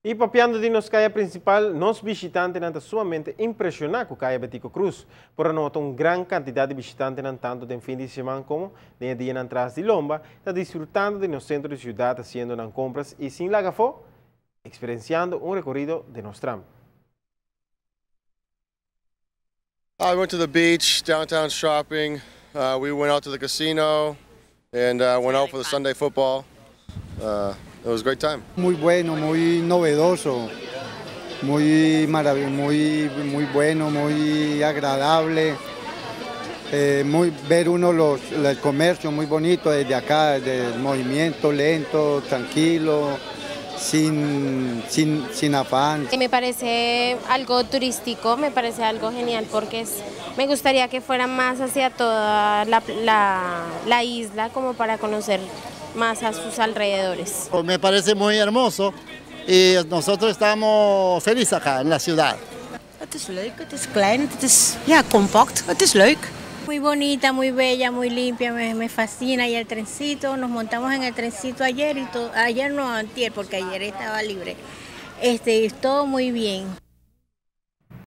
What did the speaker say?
Y papiando di nos caya principal, nos bishitantenan ta sumamente impresiona cu Caya Betico Croes. Por a nota un gran cantidad di bishitantenan tanto den fin di siman como den dianan tras di lomba, ta disfrutando di nos centro di ciudad haciendo nan compras y sin laga afo, experienciando un recorido den nos tram. I went to the beach, downtown shopping. We went out to the casino and went out for the Sunday football. It was a great time. Muy bueno, muy novedoso, muy muy, muy bueno, muy agradable. Ver uno el comercio muy bonito desde acá, desde el movimiento lento, tranquilo, sin afán. Me parece algo turístico, me parece algo genial porque me gustaría que fuera más hacia toda la isla como para conocer más a sus alrededores. Me parece muy hermoso y nosotros estamos felices acá en la ciudad. Het is leuk, het is klein, het is, ja, compact, het is leuk. Muy bonita, muy bella, muy limpia, me fascina. Y el trencito, nos montamos en el trencito ayer y todo, ayer no, antier, porque ayer estaba libre. Todo muy bien.